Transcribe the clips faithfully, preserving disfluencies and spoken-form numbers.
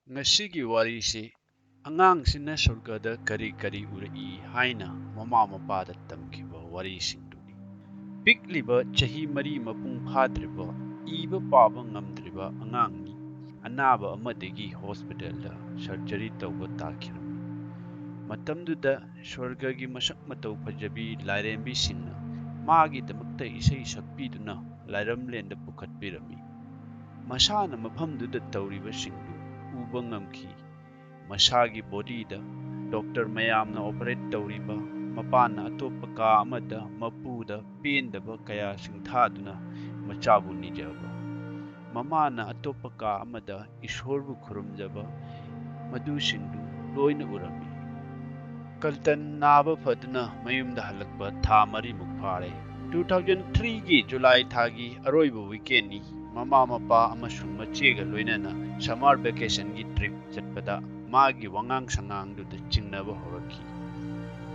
ꯉꯁꯤꯒꯤ ꯋꯥꯔꯤꯁꯤ ꯑꯉꯥꯡꯁꯤꯅ ꯁ꯭ꯋꯔꯒꯗ ꯀꯔꯤ ꯀꯔꯤ ꯎꯔꯛꯏ ꯍꯥꯏꯅ ꯃꯃꯥ ꯃꯄꯥꯗ ꯇꯝꯈꯤꯕ ꯋꯥꯔꯤꯁꯤꯡꯗꯨꯅꯤ꯫ ꯄꯤꯛꯂꯤꯕ ꯆꯍꯤ ꯃꯔꯤ ꯃꯄꯨꯡ ꯐꯥꯗ꯭ꯔꯤꯕ, ꯏꯕ ꯄꯥꯕ ꯉꯝꯗ꯭ꯔꯤꯕ ꯑꯉꯥꯡꯅꯤ꯫ ꯑꯅꯥꯕ ꯑꯃꯗꯒꯤ ꯍꯣꯁꯄꯤꯇꯥꯜꯗ ꯁꯔꯖꯔꯤ ꯇꯧꯕ ꯇꯥꯈꯤꯔꯝꯃꯤ꯫ ꯃꯇꯝꯗꯨꯗ ꯁ꯭ꯋꯔꯒꯒꯤ ꯃꯁꯛ ꯃꯇꯧ ꯐꯖꯕꯤ ꯂꯥꯏꯔꯦꯝꯕꯤꯁꯤꯡꯅ ꯃꯥꯒꯤꯗꯃꯛꯇ ꯏꯁꯩ ꯁꯛꯄꯤꯗꯨꯅ ꯂꯥꯏꯔꯝꯂꯦꯟꯗ ꯄꯨꯈꯠꯄꯤꯔꯝꯃꯤ꯫ ꯃꯁꯥꯅ ꯃꯐꯝꯗꯨꯗ ꯇꯧꯔꯤꯕꯁꯤꯡꯗꯨ ꯎꯕ ꯉꯝꯈꯤ꯫ ꯃꯁꯥꯒꯤ ꯕꯣꯗꯤꯗ ꯗꯣꯛꯇꯔ ꯃꯌꯥꯝꯅ ꯑꯣꯄꯔꯦꯠ ꯇꯧꯔꯤꯕ, ꯃꯄꯥꯅ ꯑꯇꯣꯞꯄ ꯀꯥ ꯑꯃꯗ ꯃꯄꯨꯗ ꯄꯦꯟꯗꯕ ꯀꯌꯥ ꯁꯤꯡꯊꯥꯗꯨꯅ ꯃꯆꯥꯕꯨ ꯅꯤꯖꯕ, ꯃꯃꯥꯅ ꯑꯇꯣꯞꯄ ꯀꯥ ꯑꯃꯗ ꯏꯁꯣꯔꯕꯨ ꯈꯨꯔꯨꯝꯖꯕ, ꯃꯗꯨꯁꯤꯡꯗꯨ ꯂꯣꯏꯅ ꯎꯔꯝꯃꯤ꯫ ꯀꯜꯇꯟ ꯅꯥꯕ ꯐꯗꯨꯅ ꯃꯌꯨꯝꯗ ꯍꯜꯂꯛꯄ ꯊꯥ ꯃꯔꯤꯃꯨꯛ ꯐꯥꯔꯦ꯫ ꯇꯨ ꯊꯥꯎꯖꯟ ꯊ꯭ꯔꯤꯒꯤ ꯖꯨꯂꯥꯏ ꯊꯥꯒꯤ ꯑꯔꯣꯏꯕ ꯋꯤꯀꯦꯟꯅꯤ꯫ ꯃꯃꯥ ꯃꯄꯥ ꯑꯃꯁꯨꯡ ꯃꯆꯦꯒ ꯂꯣꯏꯅꯅ ꯁꯝꯃꯔ ꯚꯦꯀꯦꯁꯟꯒꯤ ꯇ꯭ꯔꯤꯞ ꯆꯠꯄꯗ ꯃꯥꯒꯤ ꯋꯥꯉꯥꯡ ꯁꯉꯥꯡꯗꯨꯗ ꯆꯤꯡꯅꯕ ꯍꯧꯔꯛꯈꯤ꯫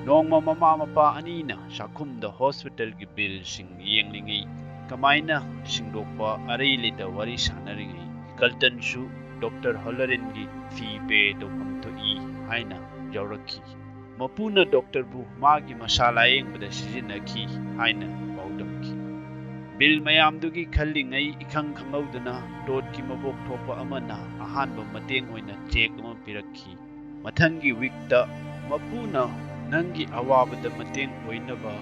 ꯅꯣꯡꯃ ꯃꯃꯥ ꯃꯄꯥ ꯑꯅꯤꯅ ꯆꯥꯛꯈꯨꯝꯗ ꯍꯣꯁꯄꯤꯇꯥꯜꯒꯤ ꯕꯤꯜꯁꯤꯡ ꯌꯦꯡꯂꯤꯉꯩ ꯀꯃꯥꯏꯅ ꯁꯤꯡꯗꯣꯛꯄ ꯑꯔꯩ ꯂꯩꯇ ꯋꯥꯔꯤ ꯁꯥꯟꯅꯔꯤꯉꯩ ꯀꯜꯇꯟꯁꯨ ꯗꯣꯛꯇꯔ ꯍꯣꯂꯔꯤꯟꯒꯤ ꯐꯤ ꯄꯦ ꯇꯧꯐꯝ ꯊꯣꯛꯏ ꯍꯥꯏꯅ ꯌꯥꯎꯔꯛꯈꯤ꯫ ꯃꯄꯨꯅ ꯗꯣꯛꯇꯔꯕꯨ ꯃꯥꯒꯤ ꯃꯁꯥ ꯂꯥꯌꯦꯡꯕꯗ ꯁꯤꯖꯤꯟꯅꯈꯤ ꯍꯥꯏꯅ ꯄꯥꯎꯗꯝꯈꯤ꯫ ꯕꯤꯜ ꯃꯌꯥꯝꯗꯨꯒꯤ ꯈꯜꯂꯤꯉꯩ ꯏꯈꯪ ꯈꯪꯍꯧꯗꯅ ꯇꯣꯠꯀꯤ ꯃꯕꯣꯛ ꯊꯣꯛꯄ ꯑꯃꯅ ꯑꯍꯥꯟꯕ ꯃꯇꯦꯡ ꯑꯣꯏꯅ ꯆꯦꯛ ꯑꯃ ꯄꯤꯔꯛꯈꯤ꯫ ꯃꯊꯪꯒꯤ ꯋꯤꯛꯇ ꯃꯄꯨꯅ ꯅꯪꯒꯤ ꯑꯋꯥꯕꯗ ꯃꯇꯦꯡ ꯑꯣꯏꯅꯕ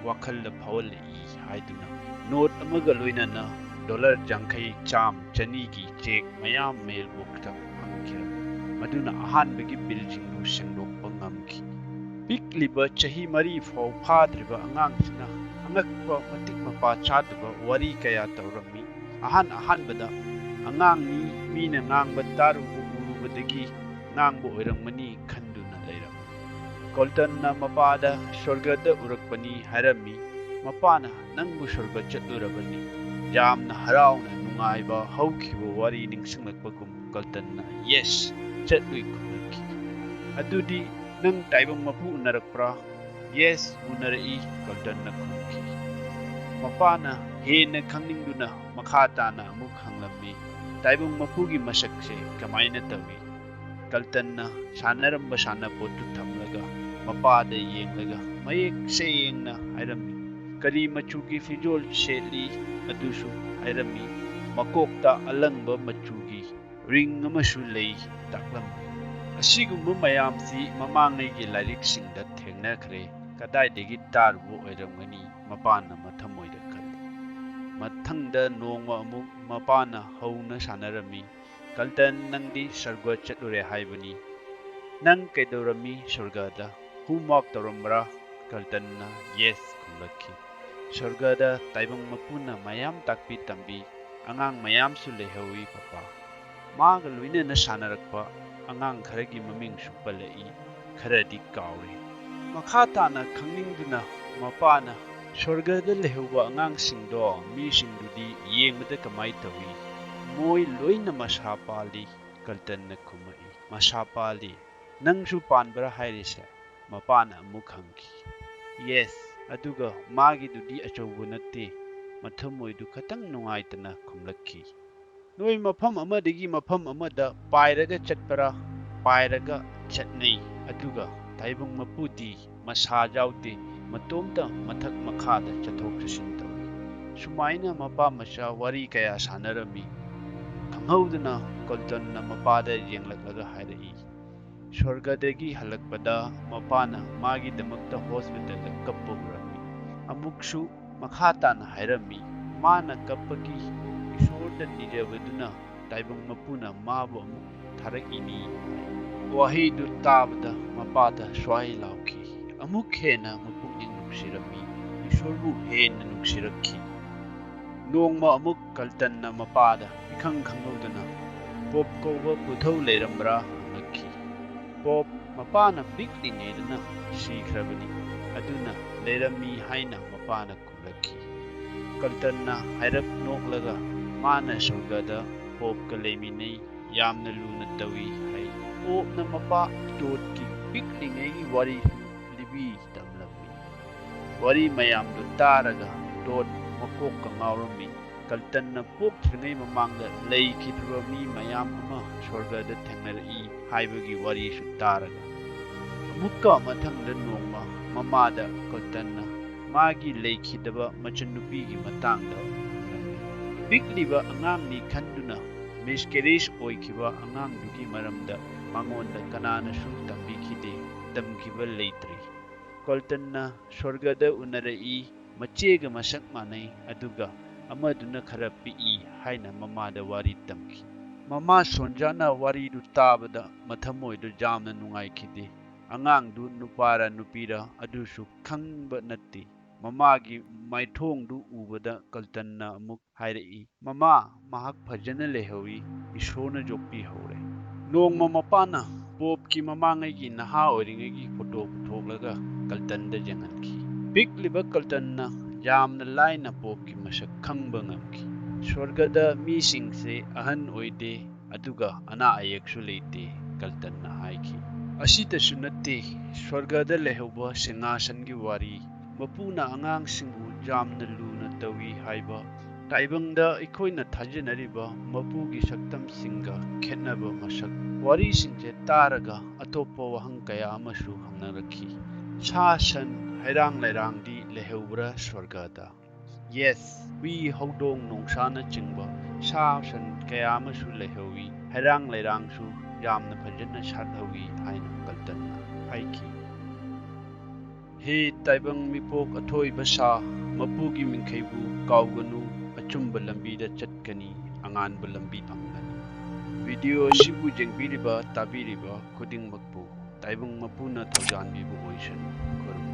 ꯋꯥꯈꯜꯗ ꯐꯥꯎꯍꯜꯂꯛꯏ ꯍꯥꯏꯗꯨꯅ ꯅꯣꯠ ꯑꯃꯒ ꯂꯣꯏꯅꯅ ꯗꯣꯂꯔ ꯌꯥꯡꯈꯩ, ꯆꯥꯝ, ꯆꯅꯤꯒꯤ ꯆꯦꯛ ꯃꯌꯥꯝ ꯃꯦꯜꯕꯣꯛꯁꯇ ꯐꯪꯈꯤꯔꯝꯃꯤ꯫ ꯃꯗꯨꯅ ꯑꯍꯥꯟꯕꯒꯤ ꯕꯤꯜꯁꯤꯡꯗꯨ ꯁꯦꯡꯗꯣꯛꯄ ꯉꯝꯈꯤ꯫ ꯄꯤꯛꯂꯤꯕ ꯆꯍꯤ ꯃꯔꯤ ꯐꯥꯎ ꯐꯥꯗ꯭ꯔꯤꯕ ꯑꯉꯥꯡꯁꯤꯅ ꯑꯉꯛꯄ ꯃꯇꯤꯛ ꯃꯄꯥ ꯆꯥꯗꯕ ꯋꯥꯔꯤ ꯀꯌꯥ ꯇꯧꯔꯝꯃꯤ꯫ ꯑꯍꯥꯟ ꯑꯍꯥꯟꯕꯗ ꯑꯉꯥꯡꯅꯤ, ꯃꯤꯅ ꯉꯥꯡꯕ ꯇꯥꯔꯨꯕ ꯎꯔꯨꯕꯗꯒꯤ ꯉꯥꯡꯕ ꯑꯣꯏꯔꯝꯒꯅꯤ ꯈꯟꯗꯨꯅ ꯂꯩꯔꯝꯃꯤ꯫ ꯀꯣꯜꯇꯟꯅ ꯃꯄꯥꯗ ꯁ꯭ꯋꯔꯒꯗ ꯎꯔꯛꯄꯅꯤ ꯍꯥꯏꯔꯝꯃꯤ꯫ ꯃꯄꯥꯅ ꯅꯪꯕꯨ ꯁ꯭ꯋꯔꯒ ꯆꯠꯂꯨꯔꯕꯅꯤ꯫ ꯌꯥꯝꯅ ꯍꯔꯥꯎꯅ ꯅꯨꯡꯉꯥꯏꯕ ꯍꯧꯈꯤꯕ ꯋꯥꯔꯤ ꯅꯤꯡꯁꯤꯡꯂꯛꯄꯒꯨꯝ ꯀꯣꯜꯇꯟꯅ ꯌꯦꯁ, ꯆꯠꯂꯨꯏ ꯈꯨꯝꯂꯛꯈꯤ꯫ ꯑꯗꯨꯗꯤ ꯅꯪ ꯇꯥꯏꯕꯪ ꯃꯄꯨ ꯎꯅꯔꯛꯄ꯭ꯔꯥ? ꯌꯦꯁ, ꯎꯅꯔꯛꯏ, ꯀꯣꯜꯇꯟꯅ ꯈꯨꯝꯈꯤ꯫ ꯃꯄꯥꯅ ꯍꯦꯟꯅ ꯈꯪꯅꯤꯡꯗꯨꯅ ꯃꯈꯥ ꯇꯥꯅ ꯑꯃꯨꯛ ꯍꯪꯂꯝꯃꯤ, ꯇꯥꯏꯕꯪ ꯃꯄꯨꯒꯤ ꯃꯁꯛꯁꯦ ꯀꯃꯥꯏꯅ ꯇꯧꯏ? ꯀꯜꯇꯟꯅ ꯁꯥꯟꯅꯔꯝꯕ ꯁꯥꯟꯅꯄꯣꯠꯇꯨ ꯊꯝꯂꯒ ꯃꯄꯥꯗ ꯌꯦꯡꯂꯒ ꯃꯌꯦꯛ ꯁꯦꯡꯅ ꯍꯥꯏꯔꯝꯃꯤ꯫ ꯀꯔꯤ ꯃꯆꯨꯒꯤ ꯐꯤꯖꯣꯜ ꯁꯦꯠꯂꯤ ꯑꯗꯨꯁꯨ ꯍꯥꯏꯔꯝꯃꯤ꯫ ꯃꯀꯣꯛꯇ ꯑꯂꯪꯕ ꯃꯆꯨꯒꯤ ꯔꯤꯡ ꯑꯃꯁꯨ ꯂꯩ ꯇꯥꯛꯂꯝꯃꯤ꯫ ꯑꯁꯤꯒꯨꯝꯕ ꯃꯌꯥꯝꯁꯤ ꯃꯃꯥꯡꯉꯩꯒꯤ ꯂꯥꯏꯔꯤꯛꯁꯤꯡꯗ ꯊꯦꯡꯅꯈ꯭ꯔꯦ, ꯀꯗꯥꯏꯗꯒꯤ ꯇꯥꯔꯨꯕ ꯑꯣꯏꯔꯝꯒꯅꯤ, ꯃꯄꯥꯅ ꯃꯊꯃꯣꯏꯗ ꯈꯜꯂꯤ꯫ ꯃꯊꯪꯗ ꯅꯣꯡꯃ ꯑꯃꯨꯛ ꯃꯄꯥꯅ ꯍꯧꯅ ꯁꯥꯟꯅꯔꯝꯃꯤ꯫ "ꯀꯜꯇꯟ, ꯅꯪꯗꯤ ꯁꯔꯒ ꯆꯠꯂꯨꯔꯦ ꯍꯥꯏꯕꯅꯤ꯫ ꯅꯪ ꯀꯩꯗꯧꯔꯝꯃꯤ ꯁꯔꯒꯗ? ꯍꯣꯝꯋꯥꯔꯛ ꯇꯧꯔꯝꯕ꯭ꯔꯥ?" ꯀꯜꯇꯟꯅ "ꯌꯦꯁ" ꯈꯨꯝꯂꯛꯈꯤ꯫ "ꯁꯔꯒꯗ ꯇꯥꯏꯕꯪ ꯃꯄꯨꯅ ꯃꯌꯥꯝ ꯇꯥꯛꯄꯤ ꯇꯝꯕꯤ, ꯑꯉꯥꯡ ꯃꯌꯥꯝꯁꯨ ꯂꯩꯍꯧꯏ ꯄꯄꯥ꯫ ꯃꯥꯒ ꯂꯣꯏꯅꯅ ꯁꯥꯟꯅꯔꯛꯄ ꯑꯉꯥꯡ ꯈꯔꯒꯤ ꯃꯃꯤꯡꯁꯨ ꯄꯜꯂꯛꯏ, ꯈꯔꯗꯤ ꯀꯥꯎꯔꯦ꯫" ꯃꯈꯥ ꯇꯥꯅ ꯈꯪꯅꯤꯡꯗꯨꯅ ꯃꯄꯥꯅ, "ꯁ꯭ꯋꯔꯒꯗ ꯂꯩꯍꯧꯕ ꯑꯉꯥꯡꯁꯤꯡꯗꯣ, ꯃꯤꯁꯤꯡꯗꯨꯗꯤ ꯌꯦꯡꯕꯗ ꯀꯃꯥꯏ ꯇꯧꯏ?" "ꯃꯣꯏ ꯂꯣꯏꯅ ꯃꯁꯥ ꯄꯥꯜꯂꯤ," ꯀꯜꯇꯟꯅ ꯈꯨꯝꯃꯛꯏ꯫ "ꯃꯁꯥ ꯄꯥꯜꯂꯤ? ꯅꯪꯁꯨ ꯄꯥꯟꯕ꯭ꯔꯥ ꯍꯥꯏꯔꯤꯁꯦ?" ꯃꯄꯥꯅ ꯑꯃꯨꯛ ꯍꯪꯈꯤ꯫ "ꯌꯦꯁ, ꯑꯗꯨꯒ ꯃꯥꯒꯤꯗꯨꯗꯤ ꯑꯆꯧꯕ ꯅꯠꯇꯦ," ꯃꯊꯃꯣꯏꯗꯨ ꯈꯇꯪ ꯅꯨꯡꯉꯥꯏꯇꯅ ꯈꯨꯝꯂꯛꯈꯤ꯫ "ꯅꯣꯏ ꯃꯐꯝ ꯑꯃꯗꯒꯤ ꯃꯐꯝ ꯑꯃꯗ ꯄꯥꯏꯔꯒ ꯆꯠꯄꯔꯥ?" "ꯄꯥꯏꯔꯒ ꯆꯠꯅꯩ, ꯑꯗꯨꯒ ꯇꯥꯏꯕꯪ ꯃꯄꯨꯗꯤ ꯃꯁꯥ ꯌꯥꯎꯗꯦ, ꯃꯇꯣꯝꯇ ꯃꯊꯛ ꯃꯈꯥꯗ ꯆꯠꯊꯣꯛ ꯆꯠꯁꯤꯟ ꯇꯧꯏ꯫" ꯁꯨꯃꯥꯏꯅ ꯃꯄꯥ ꯃꯆꯥ ꯋꯥꯔꯤ ꯀꯌꯥ ꯁꯥꯟꯅꯔꯝꯃꯤ꯫ ꯈꯪꯍꯧꯗꯅ ꯀꯣꯜꯇꯟꯅ ꯃꯄꯥꯗ ꯌꯦꯡꯂꯛꯂꯒ ꯍꯥꯏꯔꯛꯏ, ꯁ꯭ꯋꯔꯒꯗꯒꯤ ꯍꯜꯂꯛꯄꯗ ꯃꯄꯥꯅ ꯃꯥꯒꯤꯗꯃꯛꯇ ꯍꯣꯁꯄꯤꯇꯥꯜꯗ ꯀꯞꯄ ꯎꯔꯝꯃꯤ꯫ ꯑꯃꯨꯛꯁꯨ ꯃꯈꯥ ꯇꯥꯅ ꯍꯥꯏꯔꯝꯃꯤ, ꯃꯥꯅ ꯀꯞꯄꯒꯤ ꯏꯁꯣꯔꯗ ꯅꯤꯖꯕꯗꯨꯅ ꯇꯥꯏꯕꯪ ꯃꯄꯨꯅ ꯃꯥꯕꯨ ꯑꯃꯨꯛ ꯊꯥꯔꯛꯏꯅꯤ ꯍꯥꯏ꯫ ꯋꯥꯍꯩꯗꯨ ꯇꯥꯕꯗ ꯃꯄꯥꯗ ꯁ꯭ꯋꯥꯏ ꯂꯥꯎꯈꯤ꯫ ꯑꯃꯨꯛ ꯍꯦꯟꯅ ꯃꯄꯨꯛꯅꯤꯡ ꯅꯨꯡꯁꯤꯔꯝꯃꯤ, ꯏꯁꯣꯔꯕꯨ ꯍꯦꯟꯅ ꯅꯨꯡꯁꯤꯔꯛꯈꯤ꯫ ꯅꯣꯡꯃ ꯑꯃꯨꯛ ꯀꯜꯇꯟꯅ ꯃꯄꯥꯗ ꯏꯈꯪ ꯈꯪꯍꯧꯗꯅ, "ꯄꯣꯞ ꯀꯧꯕ ꯄꯨꯊꯧ ꯂꯩꯔꯝꯕ꯭ꯔꯥ?" ꯍꯪꯂꯛꯈꯤ꯫ "ꯄꯣꯞ ꯃꯄꯥꯅ ꯄꯤꯛꯂꯤꯉꯩꯗꯅ ꯁꯤꯈ꯭ꯔꯕꯅꯤ, ꯑꯗꯨꯅ ꯂꯩꯔꯝꯃꯤ" ꯍꯥꯏꯅ ꯃꯄꯥꯅ ꯈꯨꯝꯂꯛꯈꯤ꯫ ꯀꯜꯇꯟꯅ ꯍꯥꯏꯔꯞ ꯅꯣꯛꯂꯒ, "ꯃꯥꯅ ꯁ꯭ꯋꯔꯒꯗ ꯄꯣꯞꯀ ꯂꯩꯃꯤꯟꯅꯩ, ꯌꯥꯝꯅ ꯂꯨꯅ ꯇꯧꯏ" ꯍꯥꯏ꯫ ꯄꯣꯞꯅ ꯃꯄꯥ ꯇꯣꯠꯀꯤ ꯄꯤꯛꯂꯤꯉꯩꯒꯤ ꯋꯥꯔꯤꯁꯨ ꯂꯤꯕꯤ ꯇꯝꯂꯝꯃꯤ꯫ ꯋꯥꯔꯤ ꯃꯌꯥꯝꯗꯨ ꯇꯥꯔꯒ ꯇꯣꯠ ꯃꯀꯣꯛꯀ ꯉꯥꯎꯔꯝꯃꯤ꯫ ꯀꯜꯇꯟꯅ ꯄꯣꯛꯇ꯭ꯔꯤꯉꯩ ꯃꯃꯥꯡꯗ ꯂꯩꯈꯤꯗ꯭ꯔꯕ ꯃꯤ ꯃꯌꯥꯝ ꯑꯃ ꯁ꯭ꯋꯔꯒꯗ ꯊꯦꯡꯅꯔꯛꯏ ꯍꯥꯏꯕꯒꯤ ꯋꯥꯔꯤꯁꯨ ꯇꯥꯔꯒ꯫ ꯑꯃꯨꯛꯀ ꯃꯊꯪꯗ ꯅꯣꯡꯃ ꯃꯃꯥꯗ ꯀꯜꯇꯟꯅ ꯃꯥꯒꯤ ꯂꯩꯈꯤꯗꯕ ꯃꯆꯟꯅꯨꯄꯤꯒꯤ ꯃꯇꯥꯡꯗ ꯍꯪꯂꯝꯃꯤ꯫ ꯄꯤꯛꯂꯤꯕ ꯑꯉꯥꯡꯅꯤ ꯈꯟꯗꯨꯅ miscarriage ꯑꯣꯏꯈꯤꯕ ꯑꯉꯥꯡꯗꯨꯒꯤ ꯃꯔꯝꯗ ꯃꯉꯣꯟꯗ ꯀꯅꯥꯅꯁꯨ ꯇꯝꯕꯤꯈꯤꯗꯦ, ꯇꯝꯈꯤꯕ ꯂꯩꯇ꯭ꯔꯤ꯫ ꯀꯣꯜꯇꯟꯅ ꯁ꯭ꯋꯔꯒꯗ ꯎꯅꯔꯛꯏ, ꯃꯆꯦꯒ ꯃꯁꯛ ꯃꯥꯟꯅꯩ, ꯑꯗꯨꯒ ꯑꯃꯗꯨꯅ ꯈꯔ ꯄꯤꯛꯏ ꯍꯥꯏꯅ ꯃꯃꯥꯗ ꯋꯥꯔꯤ ꯇꯝꯈꯤ꯫ ꯃꯃꯥ ꯁꯣꯟꯖꯥꯅ ꯋꯥꯔꯤꯗꯨ ꯇꯥꯕꯗ ꯃꯊꯃꯣꯏꯗꯨ ꯌꯥꯝꯅ ꯅꯨꯡꯉꯥꯏꯈꯤꯗꯦ꯫ ꯑꯉꯥꯡꯗꯨ ꯅꯨꯄꯥꯔ ꯅꯨꯄꯤꯔ ꯑꯗꯨꯁꯨ ꯈꯪꯕ ꯅꯠꯇꯦ꯫ ꯃꯃꯥꯒꯤ ꯃꯥꯏꯊꯣꯡꯗꯨ ꯎꯕꯗ ꯀꯜꯇꯟꯅ ꯑꯃꯨꯛ ꯍꯥꯏꯔꯛꯏ, "ꯃꯃꯥ, ꯃꯍꯥꯛ ꯐꯖꯅ ꯂꯩꯍꯧꯏ, ꯏꯁꯣꯔꯅ ꯌꯣꯛꯄꯤꯍꯧꯔꯦ꯫" ꯅꯣꯡꯃ ꯃꯄꯥꯅ ꯄꯣꯞꯀꯤ ꯃꯃꯥꯡꯉꯩꯒꯤ ꯅꯍꯥ ꯑꯣꯏꯔꯤꯉꯩꯒꯤ ꯐꯣꯇꯣ ꯄꯨꯊꯣꯛꯂꯒ ꯀꯜꯇꯟꯗ ꯌꯦꯡꯍꯟꯈꯤ꯫ ꯄꯤꯛꯂꯤꯕ ꯀꯜꯇꯟꯅ ꯌꯥꯝꯅ ꯂꯥꯏꯅ ꯄꯣꯞꯀꯤ ꯃꯁꯛ ꯈꯪꯕ ꯉꯝꯈꯤ꯫ "ꯁ꯭ꯋꯔꯒꯗ ꯃꯤꯁꯤꯡꯁꯦ ꯑꯍꯟ ꯑꯣꯏꯗꯦ, ꯑꯗꯨꯒ ꯑꯅꯥ ꯑꯌꯦꯛꯁꯨ ꯂꯩꯇꯦ," ꯀꯜꯇꯟꯅ ꯍꯥꯏꯈꯤ꯫ ꯑꯁꯤꯇꯁꯨ ꯅꯠꯇꯦ, ꯁ꯭ꯋꯔꯒꯗ ꯂꯩꯍꯧꯕ ꯁꯤꯡꯍꯥꯁꯟꯒꯤ ꯋꯥꯔꯤ, ꯃꯄꯨꯅ ꯑꯉꯥꯡꯁꯤꯡꯕꯨ ꯌꯥꯝꯅ ꯂꯨꯅ ꯇꯧꯏ ꯍꯥꯏꯕ, ꯇꯥꯏꯕꯪꯗ ꯑꯩꯈꯣꯏꯅ ꯊꯥꯖꯅꯔꯤꯕ ꯃꯄꯨꯒꯤ ꯁꯛꯇꯝꯁꯤꯡꯒ ꯈꯦꯠꯅꯕ ꯃꯁꯛ, ꯋꯥꯔꯤꯁꯤꯡꯁꯦ ꯇꯥꯔꯒ ꯑꯇꯣꯞꯄ ꯋꯥꯍꯪ ꯀꯌꯥ ꯑꯃꯁꯨ ꯍꯪꯅꯔꯛꯈꯤ꯫ ꯁꯥ ꯁꯟ, ꯍꯩꯔꯥꯡ ꯂꯩꯔꯥꯡꯗꯤ ꯂꯩꯍꯧꯕ꯭ꯔꯥ ꯁ꯭ꯋꯔꯒꯗ? Yes, ꯍꯨꯏ, ꯍꯧꯗꯣꯡ, ꯅꯣꯡꯁꯥꯅꯆꯤꯡꯕ ꯁꯥ ꯁꯟ ꯀꯌꯥ ꯑꯃꯁꯨ ꯂꯩꯍꯧꯏ꯫ ꯍꯩꯔꯥꯡ ꯂꯩꯔꯥꯡꯁꯨ ꯌꯥꯝꯅ ꯐꯖꯅ ꯁꯥꯠꯍꯧꯏ ꯍꯥꯏꯅ ꯀꯜꯇꯟꯅ ꯍꯥꯏꯈꯤ꯫ ꯍꯦ ꯇꯥꯏꯕꯪ ꯃꯤꯄꯣꯛ ꯑꯊꯣꯏꯕ ꯁꯥ, ꯃꯄꯨꯒꯤ ꯃꯤꯡꯈꯩꯕꯨ ꯀꯥꯎꯒꯅꯨ, ꯑꯆꯨꯝꯕ ꯂꯝꯕꯤꯗ ꯆꯠꯀꯅꯤ, ꯑꯉꯥꯟꯕ ꯂꯝꯕꯤ ꯐꯪꯒꯅꯤ꯫ ꯚꯤꯗꯤꯑꯣ ꯑꯁꯤꯕꯨ ꯌꯦꯡꯕꯤꯔꯤꯕ, ꯇꯥꯕꯤꯔꯤꯕ ꯈꯨꯗꯤꯡꯃꯛꯄꯨ ꯇꯥꯏꯕꯪ ꯃꯄꯨꯅ ꯊꯧꯖꯥꯟꯕꯤꯕ ꯑꯣꯏꯁꯅꯨ꯫ ꯈꯨꯔꯨꯝ꯫